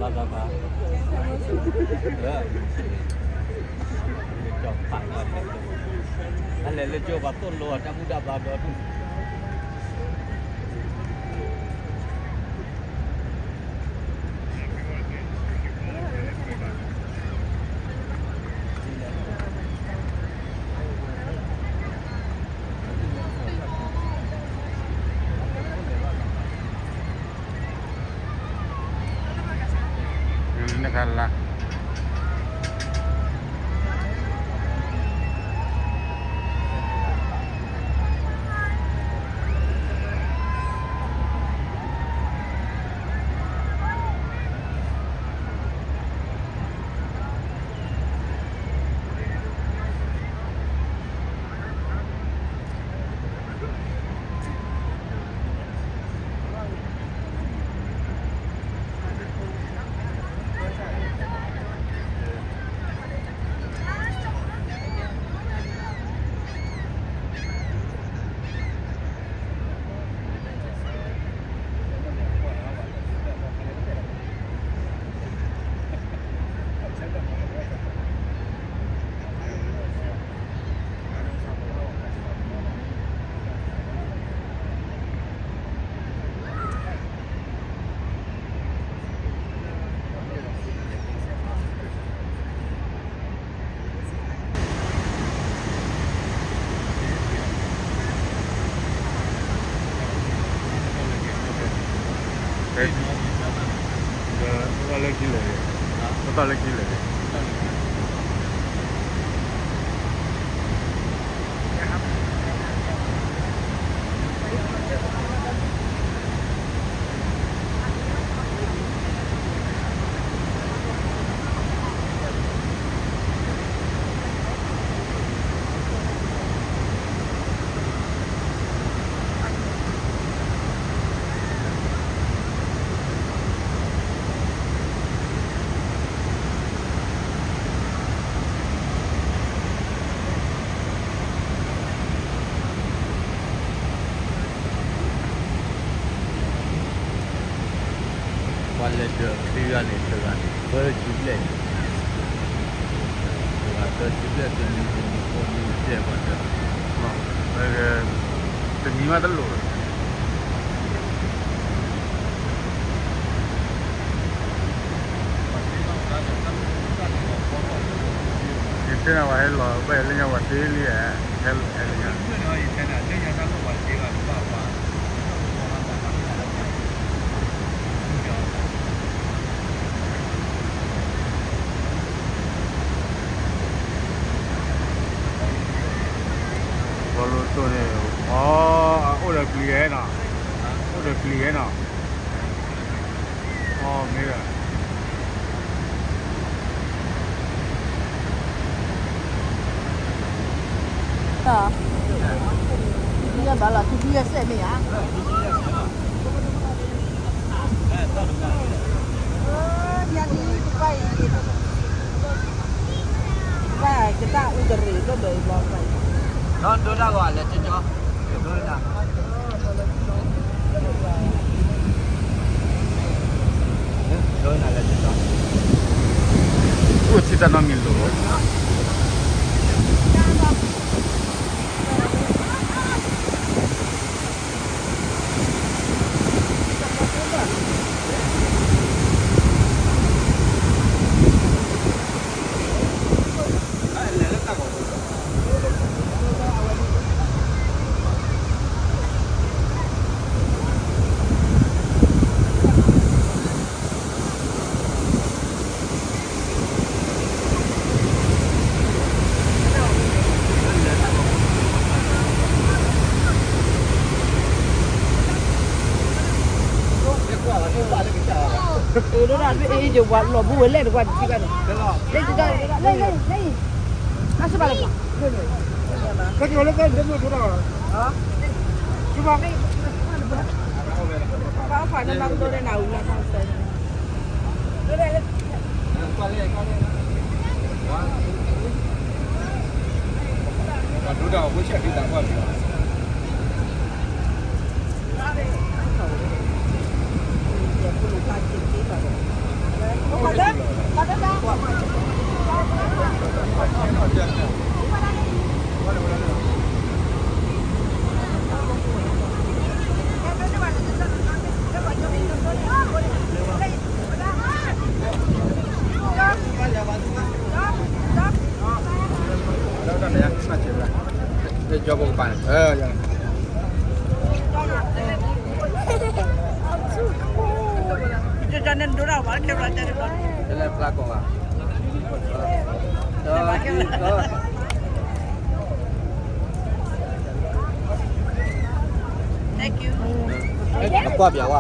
လၢ လၢကၠီၤဖးလီၤ အလဲၤလၢကၠိပှၤသိၣ်လိအတၢ်ဘူၣ်တၢ်ဘါဒီဒူၣ် နခါလါ ဒီး အိၣ်တၢ်လၢခံလဲၣ်, အိၣ်တၢ်လၢခံလဲၣ်. ပှၤလဲၤဒၢးခံဂၤန့ၣ် တဂၤန့ၣ် သၢဆံဘျဲၣ်, တဂၤသၢဆံဘျဲၣ်, တနံၤတနံၤ ကိးနံၤကဲပှၤဒၢး, တနံၤမးတလိၣ်လီၤ. ယတဲနၤဝဲဟဲလီၤ ဘၣ်ယလၢညါဝဲသ့လံ, ဟဲလၢညါ, ဘီလိတိၢ်န့ၣ်, အအိၣ်ဒီး ပျံၤ ဟဲနီၤ, အိၣ်ဒီး ပျံၤ ဟဲနီၤ, အမ့ၢ်ဒီး ဘၣ်လီၤ ထံထံယဲၢ်စဲးမ့ၢ်ဧါ, ဘၣ်ကတၢ်အူတရံး ဘၣ်ဘၣ်အံၤ, ဒီးဒိတၢ်ဂီၤလဲၤကၠီ, ဒိတၢ် အိၣ်ထံတၢ်နီတမံၤလိၤ, လီၤဘူၣ်ဝဲလဲၣ်တကွၢ်တထံၣ်ဘၣ်န့ၣ်, လၢ ပှၤဒိတၢ်ဂီၤဖိဆဲးက့ၤသးပှၢ်လံဘၣ်, ပှၤဒိတၢ်ဂီၤဖိဆဲးက့ၤသးပှၢ်လံဘၣ်, ပှၤဒိတၢ်ဂီၤဖိဆဲးက့ၤသးပှၢ်လံဘၣ်, Jawbone ကပၤန့ၣ်, ကလဲၤဖျါကိးဂၤ, Thank you. အကွၢ်ပၠးဝဲ.